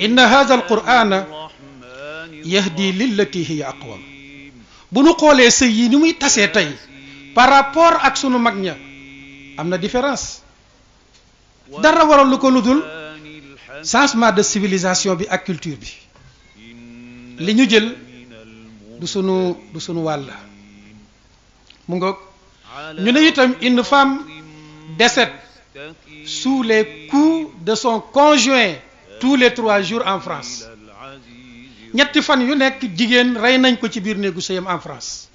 inna hadha alqur'ana yahdi lillati hiya aqwam. bu nu xoolee sëy yi ni muy tasee tey par rapport ak sunu mag ña am na différence. dara waral lu ko ludul changement de civilisation bi ak culture bi. li ñu jël du sunu wàll. mu ngoog ñu ne itam une femme décède sous les coups de son conjoint tous les 3 jours en France. ñetti fan yu nekk jigéen rey nañ ko ci biir néegu sëyam en France.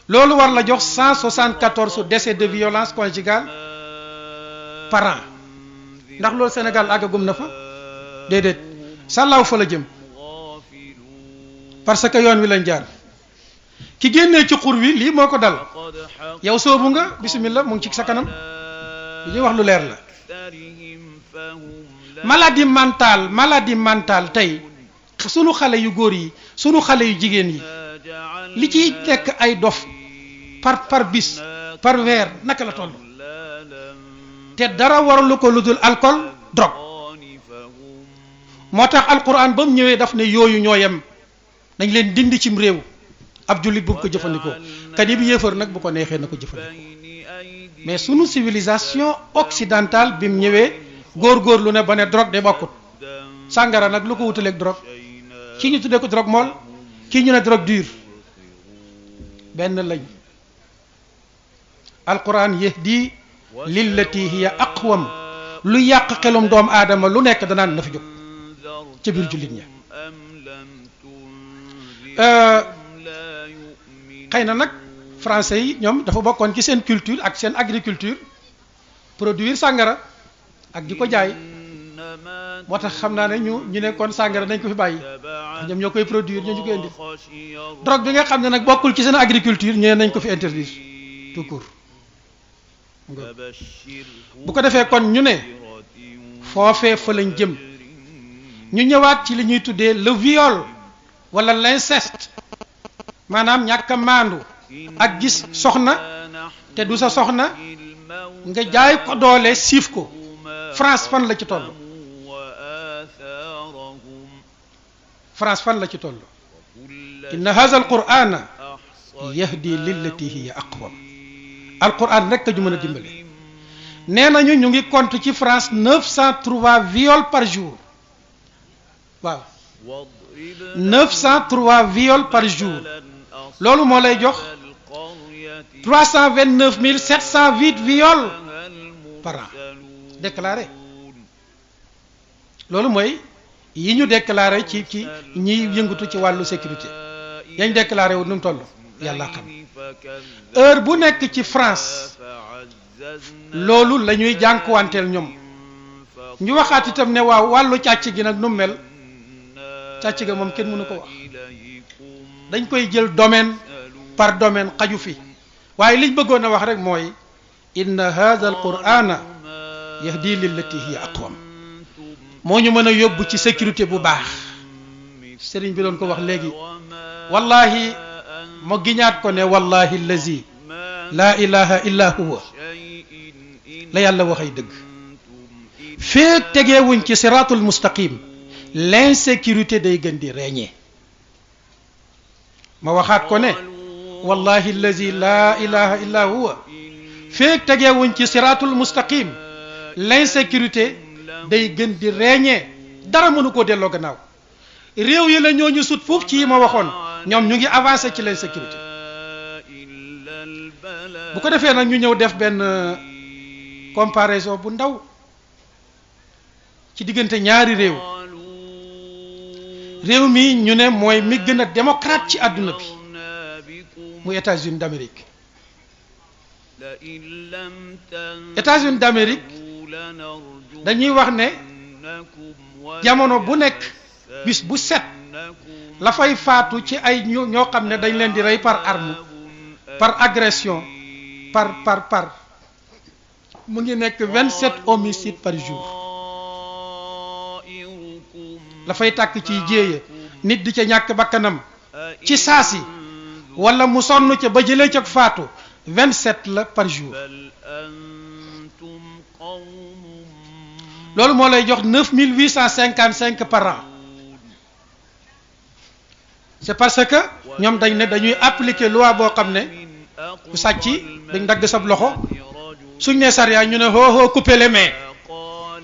loolu war la jox 174 décès de violence conjugale par an. ndax loolu Sénégal àggagum na fa déedéet sàllaaw fa la jëm parce que yoon wi lañ jaar. ki génnee ci xur wi lii moo ko dal yow soobu nga bismillah mu ngi ci sa kanam li ñuy wax lu leer la. maladie mentale tey sunu xale yu góor yi sunu xale yu jigéen yi li ciy nekk ay dof par bis par weer naka la toll te dara waralu ko lu dul alcool drogue. moo tax alquran ba mu ñëwee daf ne yooyu ñoo yem dañ leen dindi cim réew. ab jullit bu ko jëfandikoo kadi bi yéefar nag bu ko neexee na ko jëfandikoo mais sunu civilisation occidentale bi mu ñëwee góor-góorlu ne ba ne drogue de bokkut. sàngara nag lu ko wutaleeg drogue kii ñu tuddee ko drogue mool kii ñu ne drogue dure benn lañ. alquran yahdi lillati hiya aqwam lu yàq xelum doomu aadama lu nekk danaan na fi jóg ca biir jullit ña. xëy na nag français yi ñoom dafa bokkoon ci seen culture ak seen agriculture produire sàngara ak di ko jaay moo tax xam naa ne ñu ne kon sàngara nañ ko fi bàyyi ñoom ñoo koy produire ñoo ñu koy indi. drogue bi nga xam ne nag bokkul ci seen agriculture ñu ne nañ ko fi interdire tout court. bu ko defee kon ñu ne foofee fa lañ jëm. ñu ñëwaat ci li ñuy tuddee le viol wala l'inceste maanaam ñàkk a maandu ak gis soxna te du sa soxna nga jaay ko doole siif ko. France fan la ci toll. France fan la ci toll. inna hadha alqur'ana yahdi lillati hiya aqwam. alquran rek ñu mën a dimbale. nee nañu ñu ngi compte ci France 903 viols par jour. waaw 903 viols par jour. loolu moo lay jox 329 708 viols par an déclaré. loolu mooy yi ñu déclaré ci ñiy yëngatu ci wàllu sécurité yañ déclaré wu nu mu toll yàlla xam. heure bu nekk ci France loolu la ñuy jànkuwanteel ñoom. ñu waxaat itam ne waaw wàllu càcc gi nag nu mel. càcc ga moom kenn mënu ko wax dañ koy jël domaine par domaine xaju fi waaye liñ bëggoon a wax rek mooy inna hadha alqur'ana yahdi lillati hiya aqwam moo ñu mën a yóbbu ci sécurité bu baax. sëriñ bi doon ko wax léegi wallahi ma giñaat ko ne wallahi allazi la ilaha illa huwa la yàlla waxay dëgg feek tegeewuñ ci siratul mustaqim l'insécurité day gën di régner. ma waxaat ko ne wallahi allazi la ilaha illa huwa feek tegeewuñ ci siratul mustaqim l'insécurité day gën di régner. dara mënu koo delloo gannaaw. réew yi la ñoo ñu sut foofu ci yi ma waxoon ñoom ñu ngi avancé ci l'insécurité. bu ko defee nag ñu ñëw def benn comparaison bu ndaw ci diggante ñaari réew. réew mi ñu ne mooy mi gën a démocrate ci àdduna bi muy États-Unis d'Amérique. États-Unis d'Amérique dañuy wax ne jamono bu nekk bis bu set la fay faatu ci ay ñoo xam ne dañ leen di rey par arme par agression par mu ngi nekk 27 homicides par jour. la fay tàkk ci jéeye nit di ca ñàkk bakkanam ci saasi wala mu sonn ca ba jëlee ca faatu 27 la par jour. loolu moo lay jox 9855 par an. c'est parce que ñoom dañ ne dañuy appliquer loi boo xam ne ku sàcc dañ dagg sab loxo suñ ne sariya ñu ne hoo couper les mains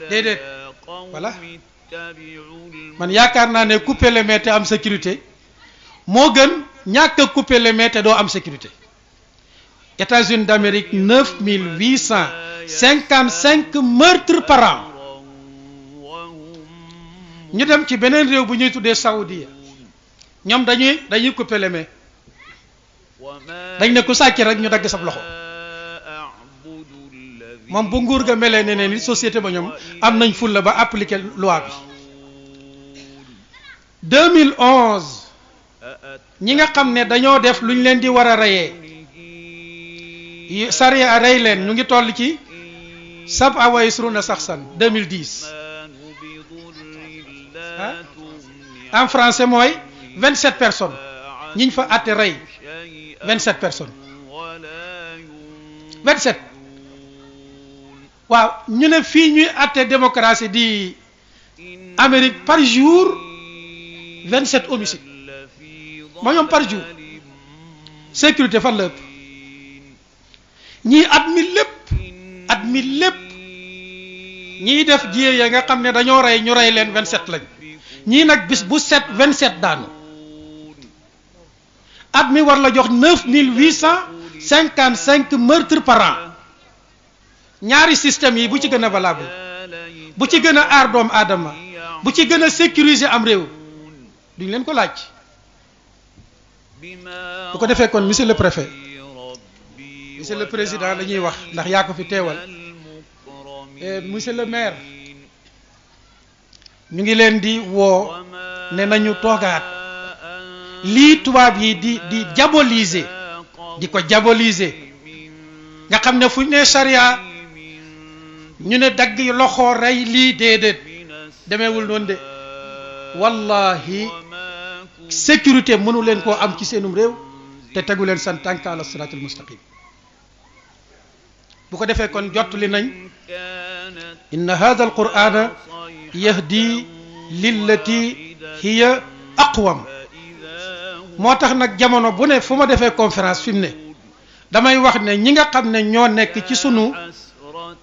déedéet. voilà man yaakaar naa ne couper les mains te am sécurité moo gën ñàkk a couper les mains te doo am sécurité. États-Unis d'Amérique 9855 meurtres par an. ñu dem ci beneen réew bu ñuy tuddee Saoudia ñoom dañuy couper les mains dañ ne ku sàcc rek ñu dagg sab loxo. moom bu nguur ga melee ne ni société ba ñoom am nañ fulla ba appliquer loi bi. 2011 ñi nga xam ne dañoo def lu ñu leen di war a reyee sariya rey leen ñu ngi toll ci 27 shakhsan 2010 en français mooy 27 personnes ñiñ fa àtte rey 27 personnes 27. waaw ñu ne fii ñuy àtte démocratie di Amérique par jour 27 homicides moo ñoom par jour sécurité fan la ëpp ñii at mi lépp ñiy def jiyee ya nga xam ne dañoo rey ñu rey leen 27 lañ ñii nag bis bu set 27 daanu at mi war la jox 9855 meurtres par an. ñaari système yi bu ci gën a valable bu ci gën a aar doomu aadama bu ci gën a sécuriser am réew duñ leen ko laaj. bu ko defee kon monsieur le préfet monsieur le président la ñuy wax ndax yaa ko fi teewal monsieur le maire ñu ngi leen di woo ne nañu toogaat lii tubaab yi di diaboliser di ko diaboliser nga xam ne fu ñu nee charia ñu ne dagg loxo rey lii déedéet demeewul noonu de wallahi sécurité mënu leen koo am ci seenum réew te tegu leen seen tànk ala siratul mustaqim. bu ko defee kon jottali nañ inna hadha al qur'ana yahdi lillati hiya aqwam. moo tax nag jamono bu ne fu ma defee conférence fi mu ne damay wax ne ñi nga xam ne ñoo nekk ci sunu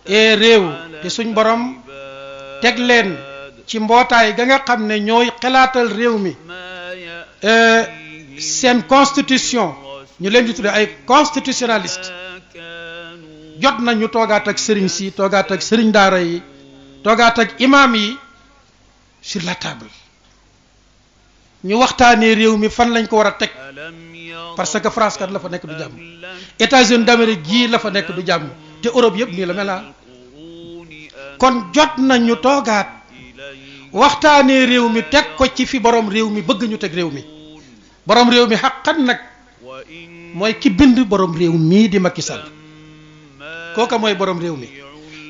réew te suñ borom teg leen ci mbootaay ga nga xam ne ñooy xalaatal réew mi seen constitution ñu leen di tudde ay constitutionnaliste jot na ñu toogaat ak sëriñ si toogaat ak sëriñ daara yi toogaat ak imam yi sur la table ñu waxtaanee réew mi fan lañ ko war a teg parce que France kat la fa nekk du jàmm États-Unis d'Amérique gii la fa nekk du jàmm te Europe yëpp nii la mel na kon jot nañu toogaat waxtaanee réew mi teg ko ci fi borom réew mi bëgg ñu teg réew mi borom réew mi xaqan nag mooy ki bind borom réew mii di Macky Sall kooka mooy borom réew mi.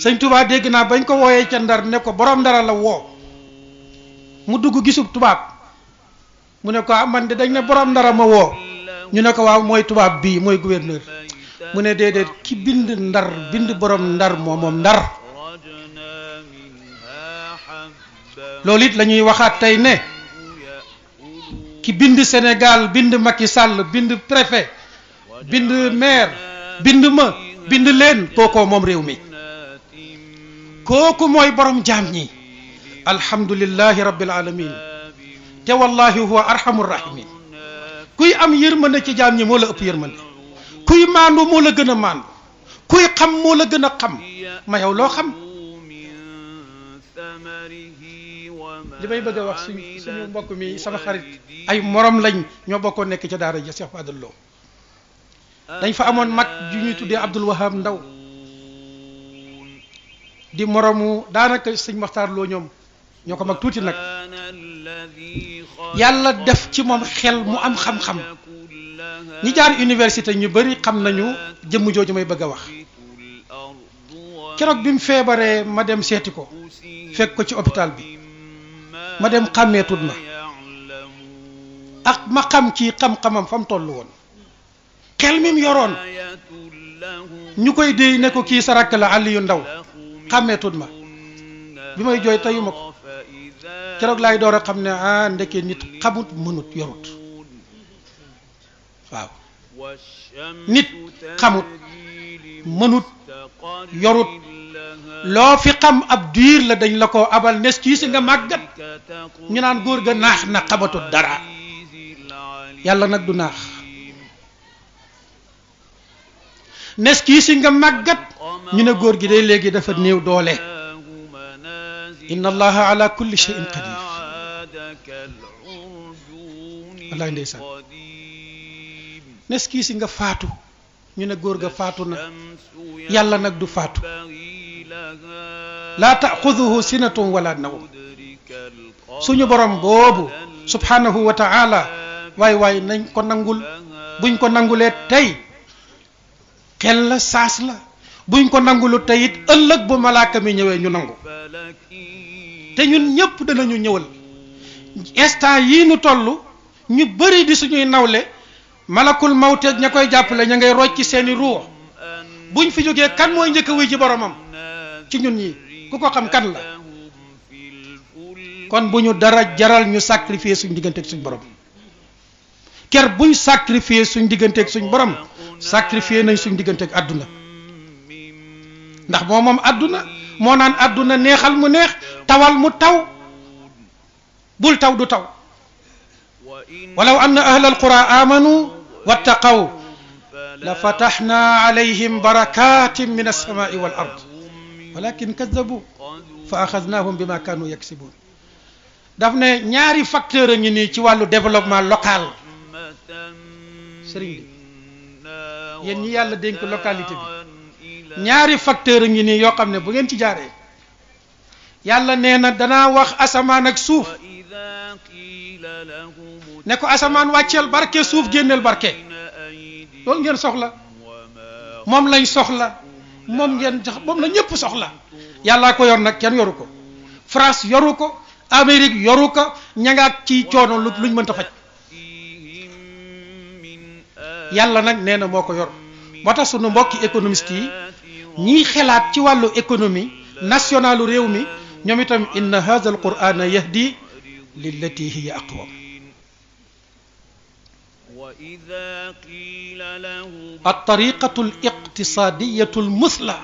Sëñ Touba dégg naa bañ ko wooyee ca Ndar ne ko borom Ndara la woo mu dugg gisub tubaab mu ne ko man de dañ ne borom Ndara ma woo ñu ne ko waaw mooy tubaab bii mooy gouverneur mu ne déedéet ki bind Ndar bind borom Ndar moom Ndar. loolu it la ñuy waxaat tey ne ki bind Sénégal bind Macky Sall bind préfet bind maire bind ma bind leen kookoo moom réew mi kooku mooy borom jaam ñi alhamdulillahi rabbil alamin te wallahi huwa arhamur rahimin kuy am yërmande ci jaam ñi moo la ëpp yërmande kuy maandu moo la gën a maandu kuy xam moo la gën a xam ma yow loo xam. li may bëgg a wax suñu mbokk mi sama xarit ay morom lañ ñoo bokkoon nekk ca daara ja Cheikh Fadel Lo dañ fa amoon mag ju ñuy tuddee Abdul Wahab Ndaw di moromu daanaka sëñ Maxtaar Lo ñoom ñoo ko mag tuuti nag yàlla def ci moom xel mu am xam-xam ñi jaar université ñu bari xam nañu jëmm jooju may bëgg a wax keroog bi mu feebaree ma dem seeti ko fekk ko ci hôpital bi ma dem xàmmeetut ma ak ma xam ci xam-xamam fa mu toll woon xel mi mu yoroon ñu koy déy ne ko kii sa rakk la Aliyu Ndaw xàmmeetut ma bi may jooy tayuma ko keroog laay door a xam ne ndeke nit xamut mënut yorut waaw nit xamut mënut yorut loo fi xam ab diir la dañ la ko abal nes kii si nga màggat ñu naan góor ga naax na xamatut dara yàlla nag du naax nes kii si nga màggat ñu ne góor gi day léegi dafa néew doole inna allaha ala kulli shay'in qadir wallaay ndeysaan nes kii si nga faatu ñu ne góor ga faatu na yàlla nag du faatu laa taaxuduhu sinatun wala nawm suñu borom boobu subhanahu wa ta'ala waay nañ ko nangul buñ ko nangulee tey xel la saas la buñ ko nangulu tey it ëllëg bu malaaka mi ñëwee ñu nangu te ñun ñëpp danañu ñëwal instant yii nu toll ñu bëri di suñuy nawle malakul mawteeg ña koy jàppale ña ngay rocc ci seeni ruux buñ fi jógee kan mooy njëkk a wuy ci boromam ci ñun ñi ku ko xam kan la kon bu ñu dara jaral ñu sacrifier suñ digganteeg suñ borom ker buñ sacrifier suñ digganteeg suñ borom sacrifier nañ suñ digganteeg àdduna ndax moom àdduna moo naan àdduna neexal mu neex tawal mu taw bul taw du taw walaw anna ahla alqura amanu wattaqaw la fataxna alayhim barakatin min alsamai wal ard walakin kadabu fa axadnahum bima kanu yaksibun daf ne ñaari facteur a ngi nii ci wàllu développement local sëriñ bi yéen ñi yàlla dénk localité bi ñaari facteur a ngi nii yoo xam ne bu ngeen ci jaaree yàlla nee na danaa wax asamaan ak suuf ne ko asamaan wàcceel barke suuf génneel barke loolu ngeen soxla moom lañ soxla moom ngeen jox moom la ñëpp soxla yàllaa ko yor nag kenn yoru ko France yoru ko Amérique yoru ko ñangaat ci coono luñ mënta faj yàlla nag nee na moo ko yor moo tax sunu mbokki économiste yi ñiy xelaat ci wàllu économie nationalu réew mi ñoom itam inna hadha al qur'ana yahdi lillati hiya aqwam at tariqatu al iqtisadiyatu al musla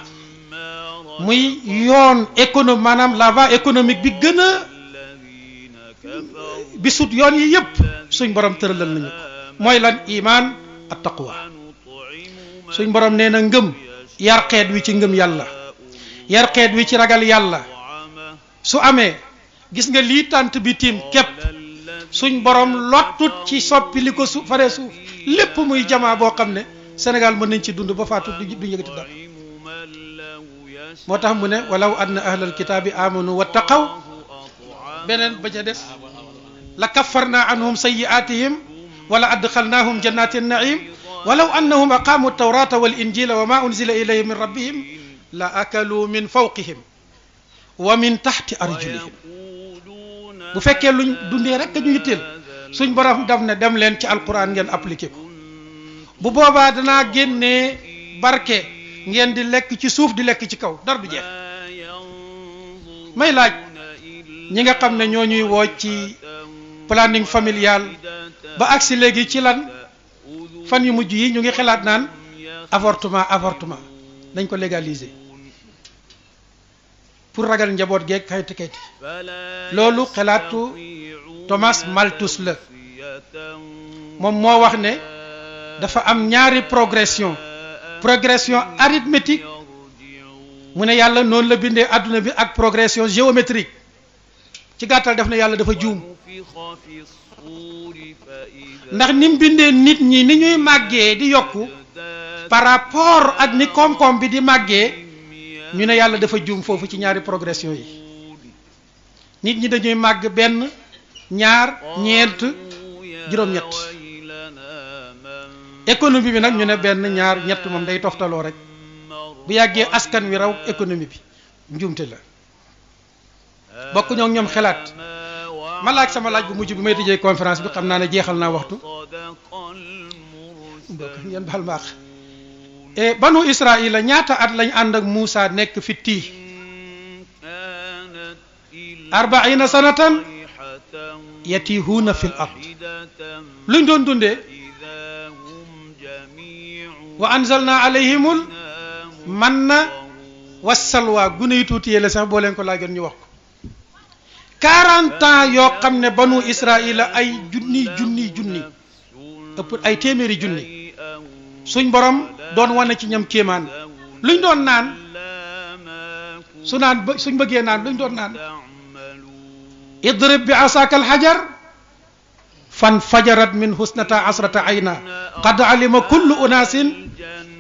muy yoon économie maanaam la voie économique bi gën a bi sut yoon yi yëpp suñ borom tëralal nañu ko mooy lan iman at taqwa suñ borom nee na ngëm yar xeet wi ci ngëm yàlla yar xeet wi ci ragal yàlla su amee gis nga lii tànt bi tiim képp suñ borom lottut ci soppi li ko su faree suuf lépp muy jamaa boo xam ne Sénégal mën nañ ci dund ba faatu du yëgati dara moo tax mu ne walaw anna ahlal kitaabi amanu wattaqaw beneen ba ca des la kaffarna anhum sayyi'atihim wala adxalnahum jannatin naim walaw annahum aqamu tawrata wal injila wa ma unzila ilayhim min rabbihim la akalu min fawqihim wa min taxti arjulihim bu fekkee luñ dundee rek ñu yitteel suñ borom daf ne dem leen ci alquran ngeen appliqué ko bu boobaa danaa génnee barke ngeen di lekk ci suuf di lekk ci kaw dara du jeex may laaj ñi nga xam ne ñoo ñuy woo ci planning familial ba agsi léegi ci lan fan yu mujj yi ñu ngi xalaat naan avortement dañ ko légaliser pour ragal njaboot geeg kayti loolu xalaatu Thomas Malthus la moom moo wax ne dafa am ñaari progression arithmétique mu ne yàlla noonu la bindee adduna bi ak progression géométrique ci gàttal def na yàlla dafa juum ndax ni mu bindee nit ñi ni ñuy màggee di yokku par rapport ak ni koom-koom bi di màggee ñu ne yàlla dafa juum foofu ci ñaari progression yi nit ñi dañuy màgg benn ñaar ñeent juróom-ñett économie bi nag ñu ne benn ñaar ñett moom day toftaloo rek bu yàggee askan wi raw économie bi njuumte la bokk ñoo ñoom xalaat ma laaj sama laaj bu mujj bi may tëjee conférence bi xam naa ne jeexal naa waxtu bokk ngeen baal maax banu Israila ñaata at lañ ànd ak Muusa nekk fi tii 40 sanatan yatihuuna fil ard luñ doon dundee wa anzalna alayhimul manna wassalwa gune yu tuuti yële sax boo leen ko laajoon ñu wax ko 40 ans yoo xam ne banu Israila ay junni ëpp ay téeméeri junni suñ borom doon wane ci ñam kéemaan luñ doon naan suñ bëggee naan luñ doon naan idrib bi asaka alhajar fan fajarat min husnata asrata ayna qad alima kullu unasin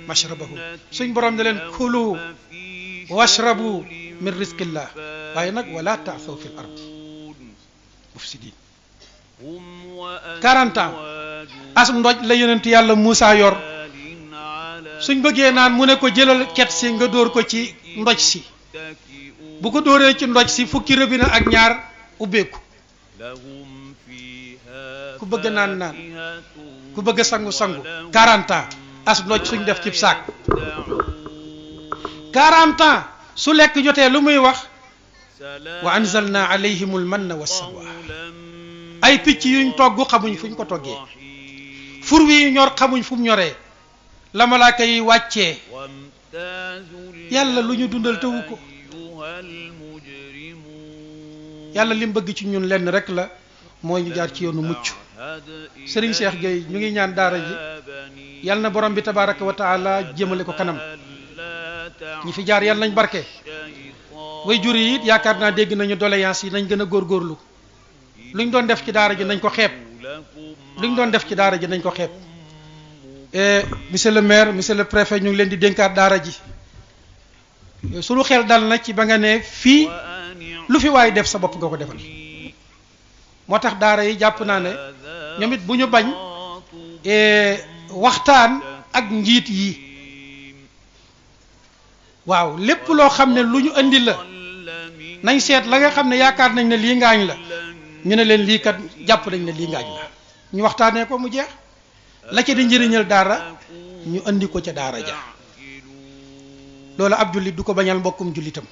mashrabahum suñ borom ne leen kulu washrabu min rizqillah waaye nag wala ta'thaw fil ardi mufsidin 40 ans as ndoj la yonent yàlla Moussa yor suñ bëggee naan mu ne ko jëlal ket si nga dóor ko ci ndoj si bu ko dóoree ci ndoj si fukki robinet ak ñaar ubbeeku ku bëgg naan ku bëgg sangu 40 ans as ndoj suñ def ci saak 40 ans su lekk jotee lu muy wax wa anzalna alayhimul manna wassalwa ay picc yuñ togg xamuñ fuñ ko toggee fur wi ñor xamuñ fu mu ñoree la malaaka yi wàccee yàlla lu ñu dundal tewu ko yàlla lim bëgg ci ñun lenn rek la mooy ñu jaar ci yoonu mucc Serigne Cheikh Gueye ñu ngi ñaan daara ji yàlla na borom bi tabaraka wa taala jëmale ko kanam ñi fi jaar yàlla nañ barke way jur yi it yaakaar naa dégg nañu doléance yi nañ gën a góorgóorlu luñ doon def ci daara ji nañ ko xeeb monsieur le maire monsieur le préfet ñu ngi leen di dénkaat daara ji suñu xel dal na ci ba nga ne fii lu fi waay def sa bopp nga ko defal moo tax daara yi jàpp naa ne ñoom it bu ñu bañ waxtaan ak njiit yi waaw lépp loo xam ne lu ñu andi la nañ seet la nga xam ne yaakaar nañ ne lii ngaañ la ñu ne leen lii kat jàpp nañ ne lii ngaañ la ñu waxtaanee ko mu jeex la ca di njëriñal daara ñu andi ko ca daara ja loolu ab jullit du ko bañal mbokkum jullitam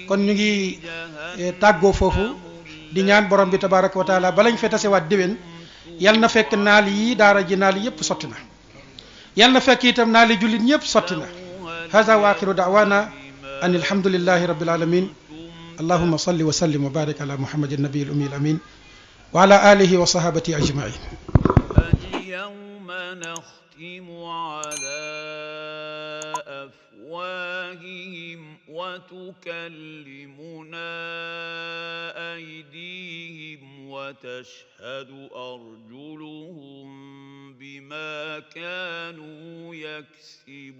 kon ñu ngi tàggoo foofu di ñaan borom bi tabaraka wa taala balañ fe tasewaat déwén yal na fekk naal yi daara ji naal yépp sotti na yal na fekk itam naali jullit ñëpp sotti na hada wa axiru da'wana an alhamdulillahi rabbil alamin allahumma salli wa sallim wa barik ala muhammadin nabiyil ummi amin wa ala alihi wa sahabati ajma'in al-yawma nakhtimu ala afwahihim wa tukallimuna aydihim wa tashhadu arjuluhum بما كانوا يكسبون